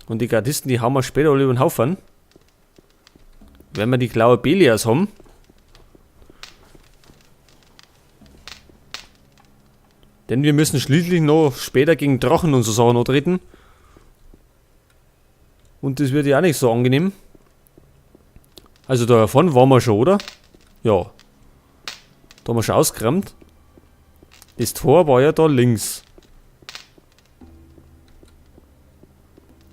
Und die Gardisten, die hauen wir später alle über den Haufen. Wenn wir die Klaue Beliars haben. Denn wir müssen schließlich noch später gegen Drachen und so Sachen antreten. Und das wird ja auch nicht so angenehm. Also da vorne waren wir schon, oder? Ja. Da haben wir schon ausgeräumt. Das Tor war ja da links.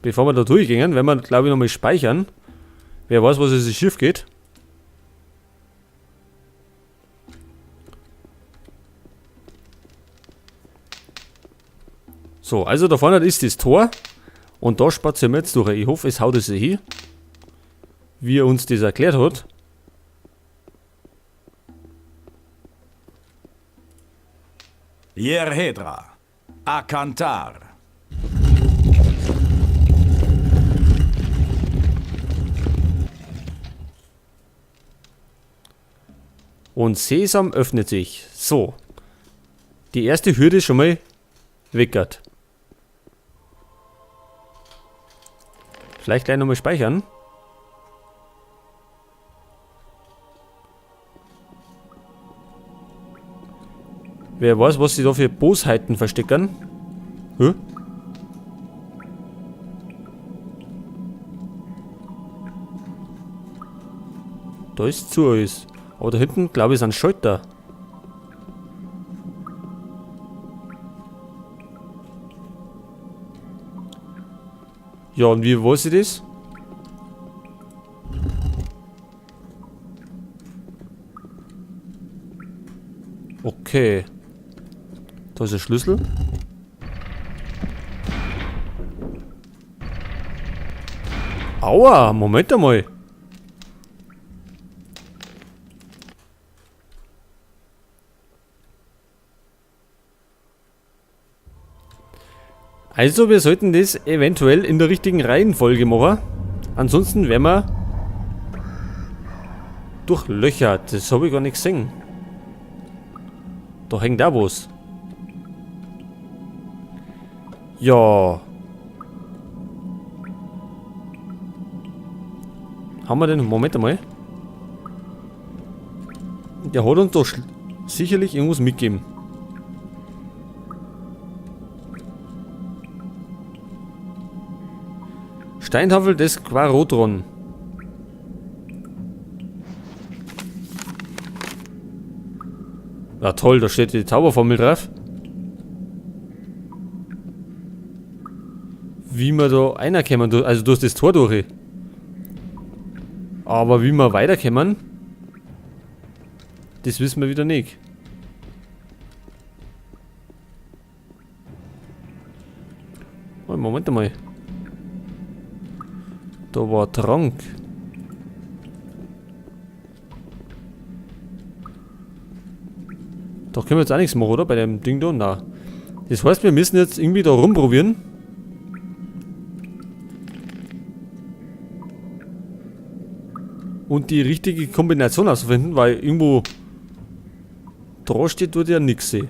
Bevor wir da durchgehen, werden wir, glaube ich, nochmal speichern. Wer weiß, was es schief geht. So, also da vorne ist das Tor. Und da spazieren wir jetzt durch. Ich hoffe, es haut es sich hin. Wie er uns das erklärt hat. Yerhedra, Akantar. Und Sesam öffnet sich. So. Die erste Hürde ist schon mal weggert. Vielleicht gleich nochmal speichern. Wer weiß, was sie da für Bosheiten verstecken. Hä? Da ist zu alles. Aber da hinten, glaube ich, ist ein Schalter. Ja, und wie weiß ich das? Okay. Da ist der Schlüssel. Aua, Moment einmal. Also, wir sollten das eventuell in der richtigen Reihenfolge machen. Ansonsten werden wir durchlöchert. Das habe ich gar nicht gesehen. Da hängt auch was. Ja. Haben wir denn? Moment einmal. Der hat uns doch sicherlich irgendwas mitgegeben. Steintafel des Quarotron. Ja toll, da steht die Zauberformel drauf. Wie wir da reinkommen, also durch das Tor durch. Aber wie wir weiterkommen, das wissen wir wieder nicht. Oh, Moment einmal. Da war Trank. Da können wir jetzt auch nichts machen, oder? Bei dem Ding da? Nein. Das heißt, wir müssen jetzt irgendwie da rumprobieren. Und die richtige Kombination auszufinden, weil irgendwo da steht, tut ja nix sehen.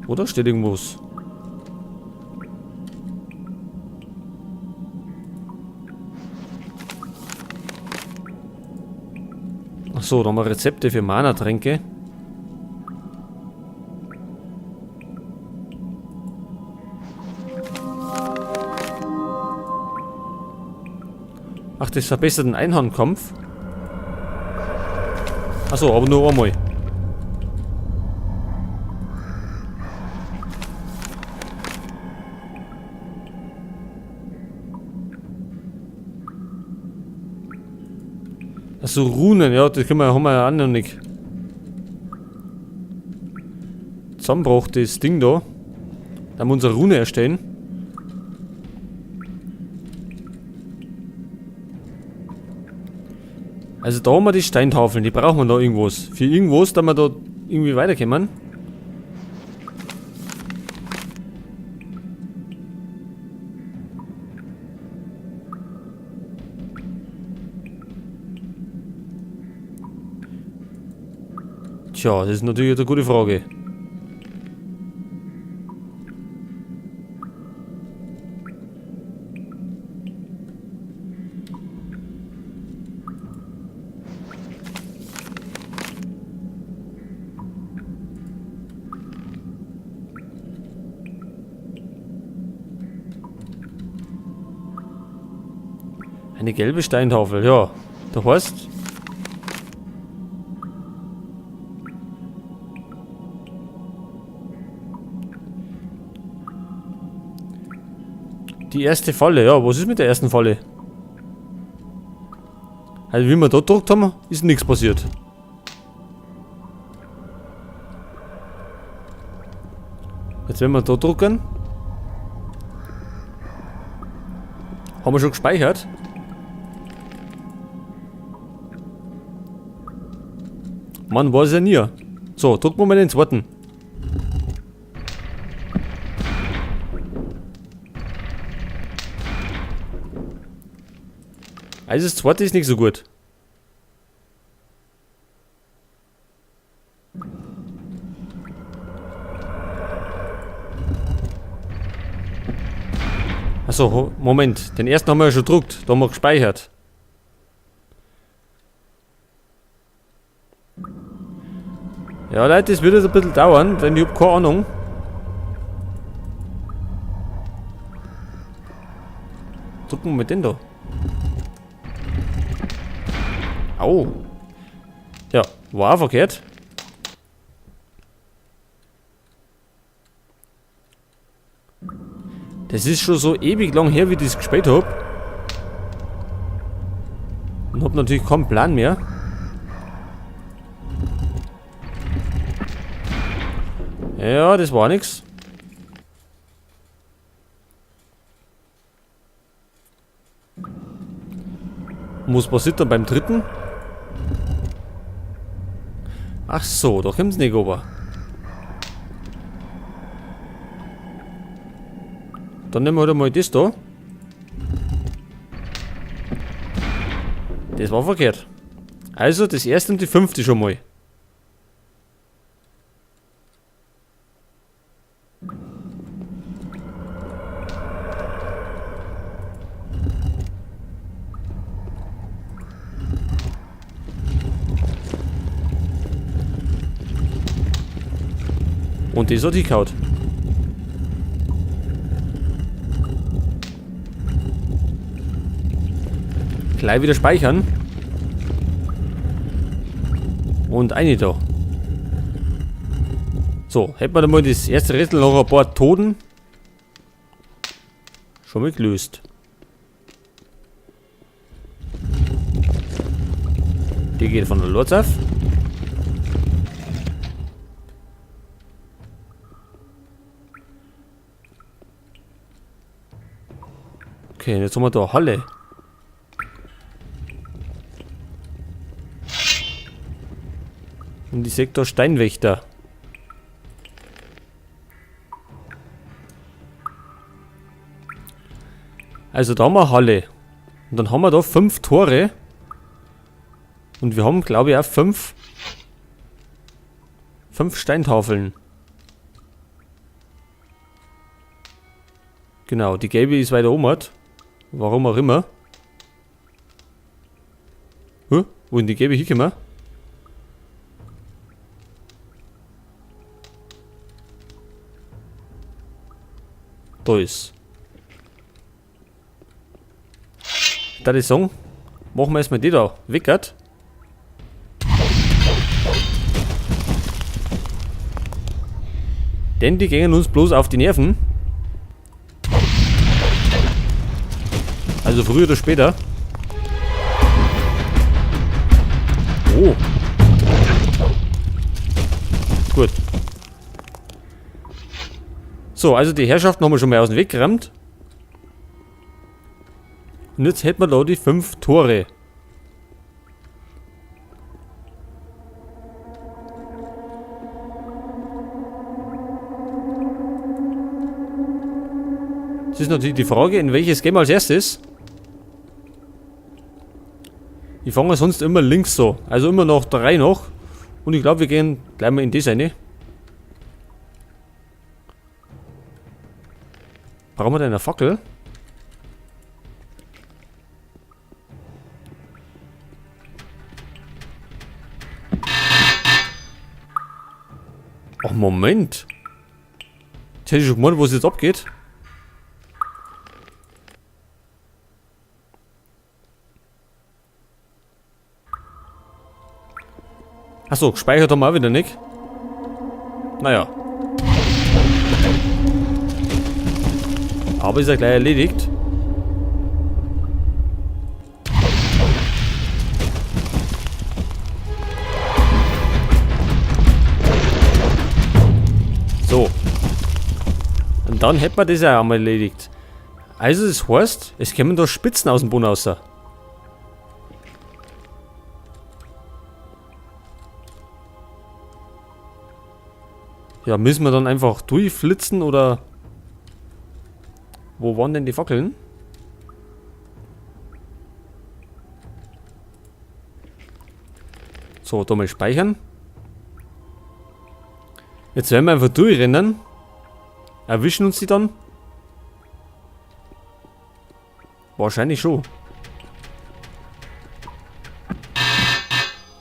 Oder steht irgendwas? Achso, da haben wir Rezepte für Mana-Tränke. Ach, das verbessert den Einhandkampf. Achso, aber nur einmal. Achso, Runen, ja, das haben wir ja auch noch nicht. Zusammenbraucht das Ding da. Da haben wir unsere Rune erstellen. Also da haben wir die Steintafeln, die brauchen wir da irgendwas. Für irgendwas, da wir da irgendwie weiterkommen. Tja, das ist natürlich jetzt eine gute Frage. Eine gelbe Steintafel, ja. Der heißt... Die erste Falle, ja. Was ist mit der ersten Falle? Also wie wir da gedruckt haben, ist nichts passiert. Jetzt werden wir da drucken. Haben wir schon gespeichert? Man weiß ja nie. So, drücken wir mal den zweiten. Also das zweite ist nicht so gut. Achso, Moment. Den ersten haben wir ja schon gedruckt. Da haben wir gespeichert. Ja, Leute, das wird jetzt ein bisschen dauern, denn ich hab keine Ahnung. Drücken wir mit den da. Au. Ja, war auch verkehrt. Das ist schon so ewig lang her, wie ich das gespielt hab. Und hab natürlich keinen Plan mehr. Ja, das war nix. Und was passiert dann beim dritten? Ach so, da kommt's nicht runter. Dann nehmen wir halt einmal das da. Das war verkehrt. Also das erste und die fünfte schon mal. Und das hat hingehauen. Gleich wieder speichern. Und eine da. So, hätten wir da mal das erste Rätsel noch ein paar Toten schon mal gelöst. Die geht von der Lords auf. Okay, jetzt haben wir da Halle. Und ich sehe da Steinwächter. Also da haben wir Halle. Und dann haben wir da 5 Tore. Und wir haben, glaube ich, auch 5 Steintafeln. Genau, die gelbe ist weiter oben. Warum auch immer. Huh? Wo ist denn die gelbe hingekommen? Da ist. Da die Song. Machen wir erstmal die da. Wickert. Denn die gehen uns bloß auf die Nerven. Also früher oder später. Oh. Gut. So, also die Herrschaften haben wir schon mal aus dem Weg gerammt. Und jetzt hätten wir da die 5 Tore. Das ist natürlich die Frage, in welches gehen wir als erstes? Ich fange sonst immer links so. Also immer noch 3 noch. Und ich glaube, wir gehen gleich mal in das rein. Brauchen wir denn eine Fackel? Ach, Moment. Jetzt hätte ich schon gemeint, wo es jetzt abgeht. Achso, gespeichert haben wir auch wieder nicht. Naja. Aber ist ja gleich erledigt. So. Und dann hätten wir das ja einmal erledigt. Also das heißt, es kommen da Spitzen aus dem Boden raus. Ja, müssen wir dann einfach durchflitzen oder... Wo waren denn die Fackeln? So, da mal speichern. Jetzt werden wir einfach durchrennen. Erwischen uns die dann? Wahrscheinlich schon.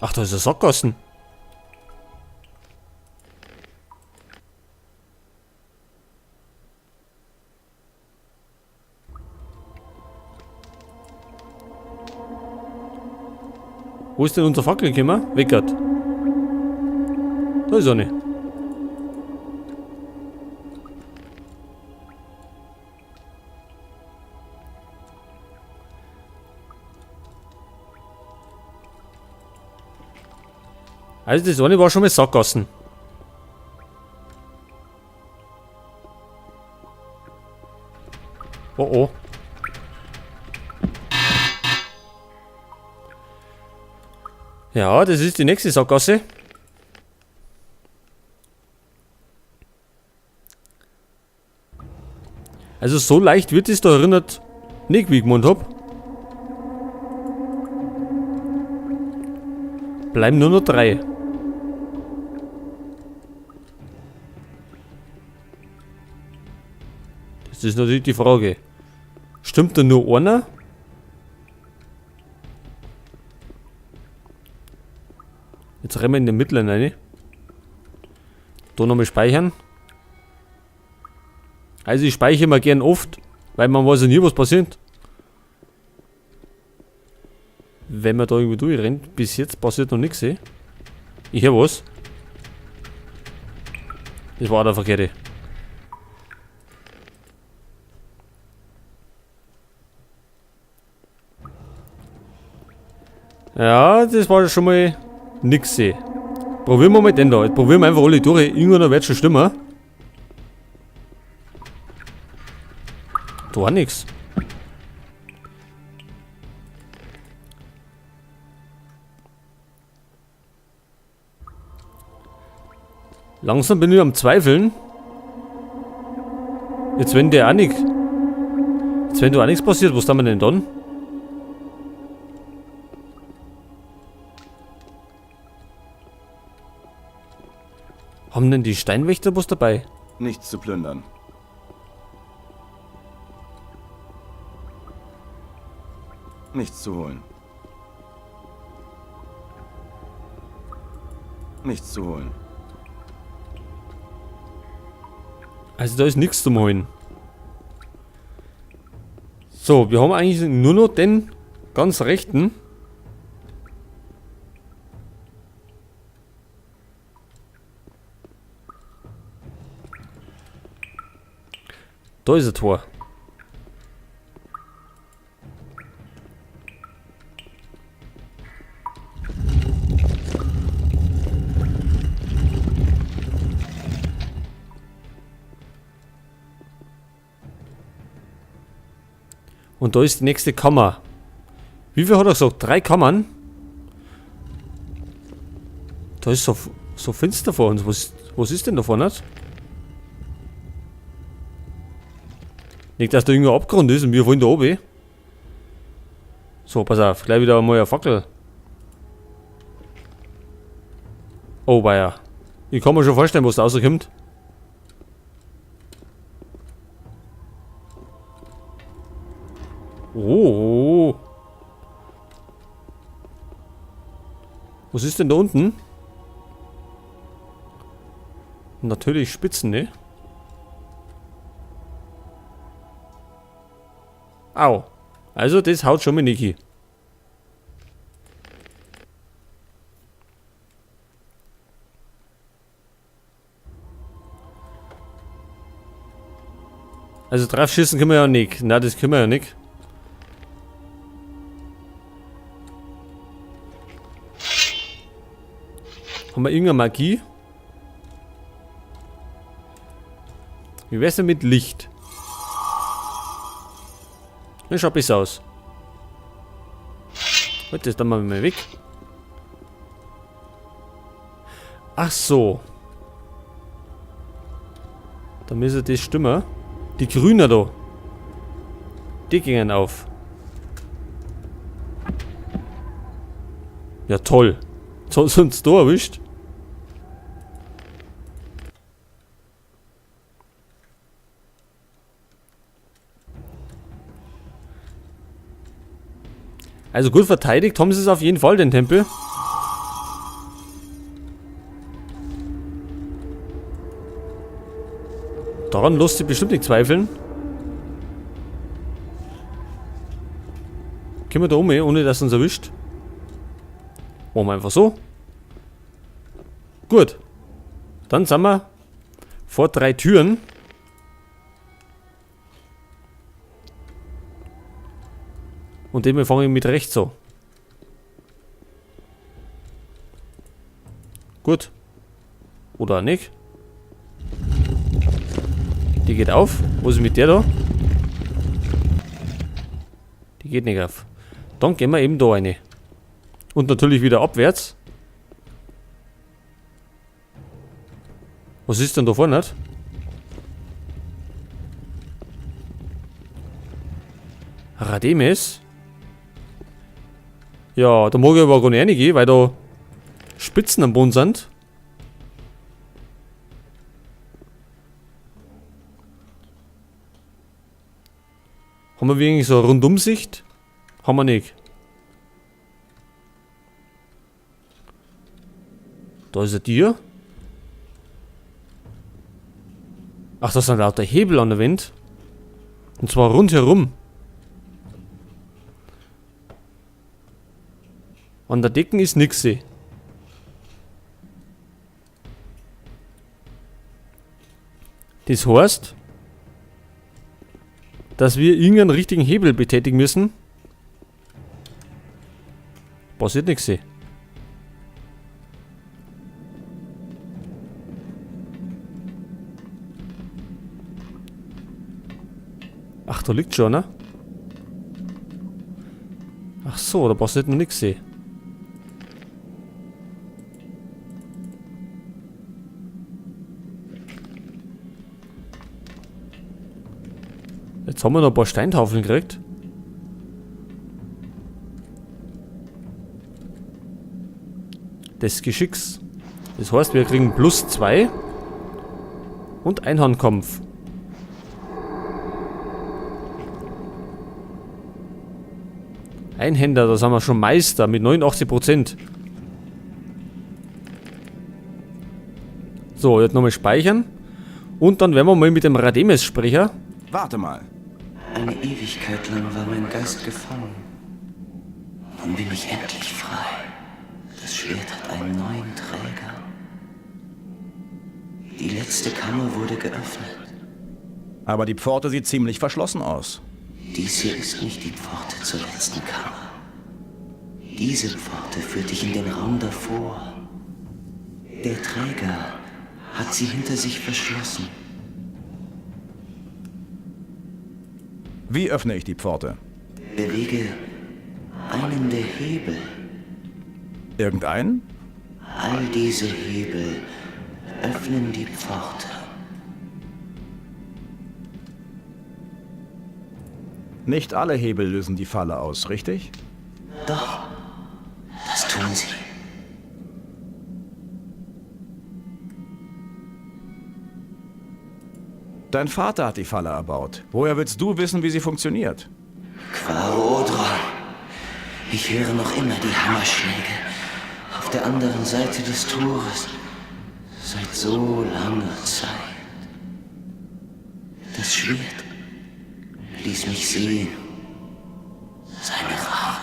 Ach, da ist eine Sackgassen. Wo ist denn unser Fackel gekommen? Weckert. Da ist er nicht. Also das eine war schon mal Sackgassen. Oh oh. Ja, das ist die nächste Sackgasse. Also so leicht wird es da erinnert nicht, wie ich gemeint hab. Bleiben nur noch 3. Das ist natürlich die Frage. Stimmt da nur einer? Jetzt rennen wir in den mittleren rein. Da nochmal speichern. Also ich speichere immer gern oft, weil man weiß ja nie, was passiert. Wenn man da irgendwo durchrennt, bis jetzt passiert noch nichts, eh? Ich hör was. Das war der verkehrte. Ja, das war schon mal nix, eh. Probieren wir mal den da. Jetzt probieren wir einfach alle durch. Irgendwann wird schon stimmen. Da war nix. Langsam bin ich am Zweifeln. Jetzt wenn der auch nix. Jetzt wenn da auch nichts passiert, was tun wir denn dann? Haben denn die Steinwächter was dabei? Nichts zu plündern. Nichts zu holen. Nichts zu holen. Also da ist nichts zum Holen. So, wir haben eigentlich nur noch den ganz rechten. Da ist ein Tor. Und da ist die nächste Kammer. Wie viel hat er gesagt? 3 Kammern? Da ist so finster vor uns. Was ist denn da vorne? Nicht, dass da irgendein Abgrund ist und wir wollen da oben. So, pass auf. Gleich wieder mal eine Fackel. Oh, weia. Ich kann mir schon vorstellen, was da rauskommt. Oh. Was ist denn da unten? Natürlich Spitzen, ne? Au. Also, das haut schon mit Niki. Also draufschießen können wir ja nicht. Na, das können wir ja nicht. Haben wir irgendeine Magie? Wie wär's denn mit Licht? Das schaut besser aus. Halt, das dann mal weg. Ach so. Da müsste das stimmen. Die Grünen da. Die gingen auf. Ja, toll. Jetzt hat's uns da erwischt. Also gut verteidigt haben sie es auf jeden Fall, den Tempel. Daran lässt sich bestimmt nicht zweifeln. Können wir da ohne dass uns erwischt? Machen wir einfach so. Gut. Dann sind wir vor 3 Türen. Und dem fange ich mit rechts so. Gut. Oder nicht. Die geht auf. Wo ist mit der da? Die geht nicht auf. Dann gehen wir eben da rein. Und natürlich wieder abwärts. Was ist denn da vorne? Rademes? Ja, da mag ich aber gar nicht reingehen, weil da Spitzen am Boden sind. Haben wir wirklich so eine Rundumsicht? Haben wir nicht. Da ist ein Tier. Ach, das sind lauter Hebel an der Wand. Und zwar rundherum. An der Decke ist nix. Das heißt, dass wir irgendeinen richtigen Hebel betätigen müssen. Passiert nix. Ach, da liegt schon, ne? Ach so, da passiert noch nix. Jetzt haben wir noch ein paar Steintafeln gekriegt. Des Geschicks. Das heißt, wir kriegen plus 2 und Einhandkampf. Einhänder, da sind wir schon Meister mit 89%. So, jetzt nochmal speichern. Und dann werden wir mal mit dem Rademes sprechen. Warte mal. Eine Ewigkeit lang war mein Geist gefangen. Nun bin ich endlich frei. Das Schwert hat einen neuen Träger. Die letzte Kammer wurde geöffnet. Aber die Pforte sieht ziemlich verschlossen aus. Dies hier ist nicht die Pforte zur letzten Kammer. Diese Pforte führt dich in den Raum davor. Der Träger hat sie hinter sich verschlossen. Wie öffne ich die Pforte? Bewege einen der Hebel. Irgendeinen? All diese Hebel öffnen die Pforte. Nicht alle Hebel lösen die Falle aus, richtig? Doch, das tun sie. Dein Vater hat die Falle erbaut. Woher willst du wissen, wie sie funktioniert? Quarodron. Ich höre noch immer die Hammerschläge. Auf der anderen Seite des Tores. Seit so langer Zeit. Das Schwert ließ mich sehen. Seine Rache.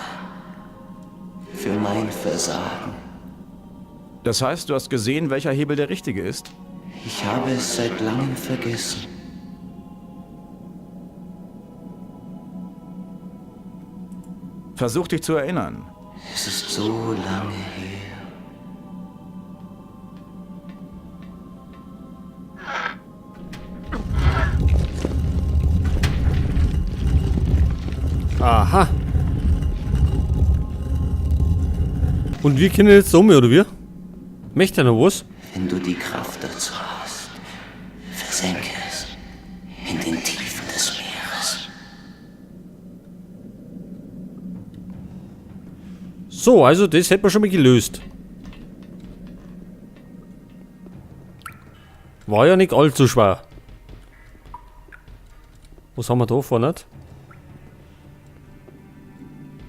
Für mein Versagen. Das heißt, du hast gesehen, welcher Hebel der richtige ist? Ich habe es seit langem vergessen. Versuch dich zu erinnern. Es ist so lange her. Aha. Und wir können jetzt um, oder wir? Möchte er noch was? Wenn du die Kraft dazu hast, versenke es in den Tiefen des Meeres. So, also das hätten wir schon mal gelöst. War ja nicht allzu schwer. Was haben wir da vorne?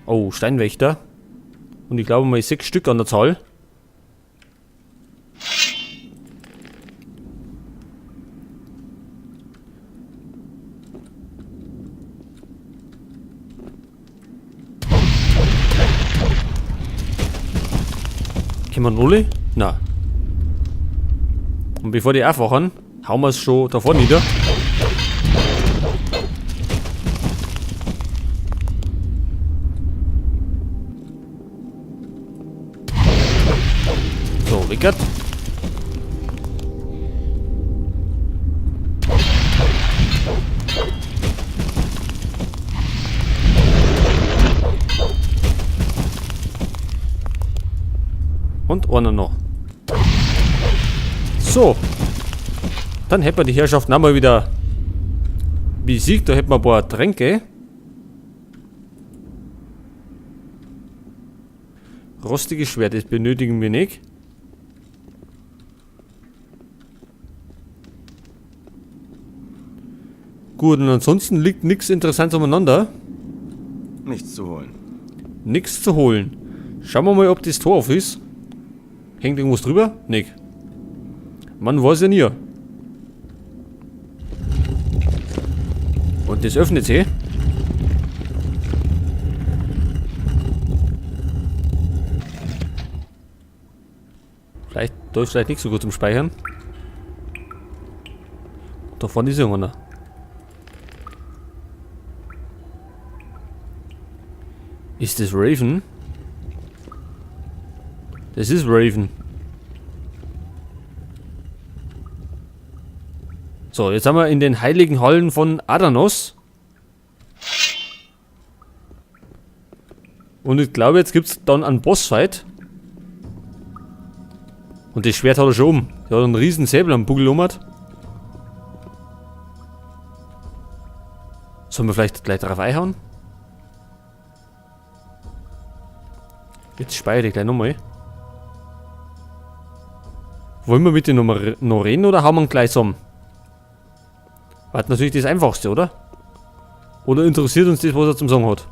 Oh, Steinwächter. Und ich glaube mal 6 Stück an der Zahl. Können wir Nulle? Na. Und bevor die aufwachen, hauen wir es schon davor nieder. So, Wickert. Und einer noch. So. Dann hätten wir die Herrschaft nochmal wieder besiegt. Da hätten wir ein paar Tränke. Rostiges Schwert, das benötigen wir nicht. Gut, und ansonsten liegt nichts Interessantes umeinander. Nichts zu holen. Nichts zu holen. Schauen wir mal, ob das Tor auf ist. Hängt irgendwas drüber? Nick. Man weiß ja nie. Und das öffnet sich. Vielleicht, da ist vielleicht nicht so gut zum Speichern. Da vorne ist irgendeiner. Ist das Raven? Das ist Raven. So, jetzt haben wir in den heiligen Hallen von Adanos. Und ich glaube, jetzt gibt's dann einen Bossfight. Und das Schwert hat er schon um. Der hat einen riesen Säbel am Buckel um. Sollen wir vielleicht gleich drauf einhauen? Jetzt speichere ich gleich nochmal. Wollen wir mit dem noch reden oder hauen wir ihn gleich zusammen? War natürlich das Einfachste, oder? Oder interessiert uns das, was er zum Sagen hat?